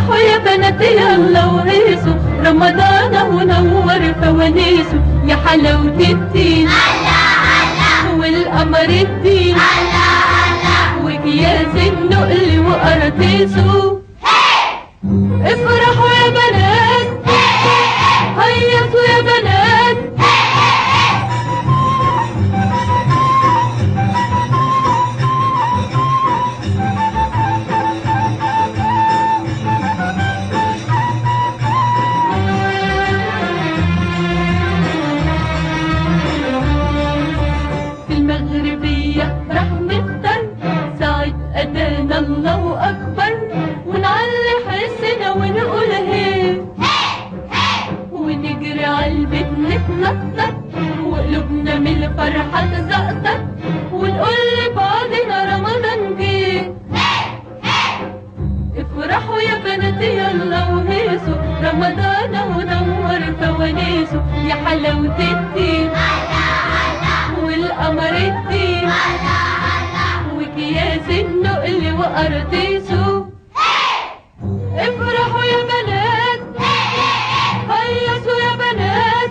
افرحوا يا بنات يلا وهيصوا، رمضان اهو نور فوانيسه. يا حلاوة الدين الله الله، والقمر الدين الله الله، وكياس النقل وقراطيسه. افرحوا يا بنات، هيصوا يا بنات. في المغربية راح نفطر ساعة أذان الله أكبر، ونعلي حسنا ونقول هي، ونجري عالبيت نتنطط، وقلوبنا من الفرحة تزقطط، ونقول لبعضنا رمضان جه. افرحوا يا بنات يلا وهيصوا، رمضان اهو نور فوانيسه. يا حلاوة الدين والقمر الدين، وكياس النقل وقراطيسه. افرحوا يا بنات، هيصوا يا بنات.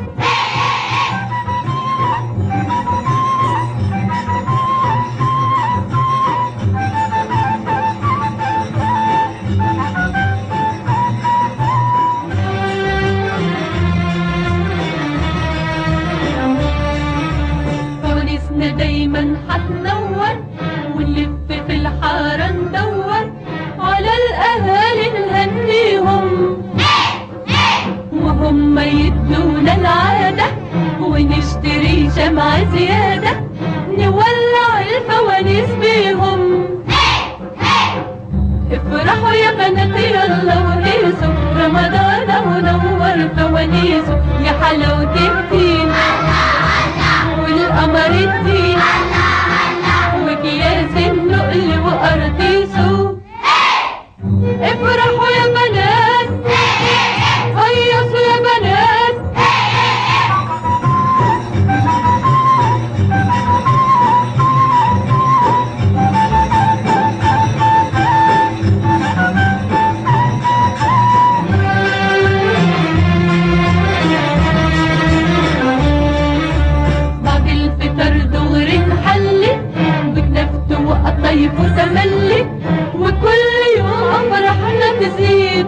فوانيسنا دايما هتنور، ونلف في الحارة ندور، على الأهالي نهنيهم، وهم يدونا العادة، ونشتري شمعة زيادة، نولع الفوانيس بيهم. افرحوا يا بنات يلا وهيصوا، رمضان اهو نور فوانيسه. يا حلاوة الدين والقمر الدين، وكياس النقل وقراطيسه. افرحوا يا بنات، هيصوا يا بنات. بعد الفطر دغري نحلي، بكنافته وقطايف وتملي، وكل يوم افراحنا تزيد،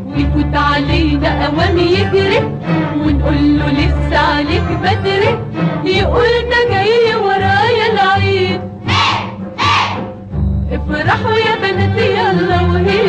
ويفوت علينا اوام يجري، ونقول له لسه عليك بدري، يقول ده جاي ورايا العيد. افرحوا يا بنات يلا وهيصوا،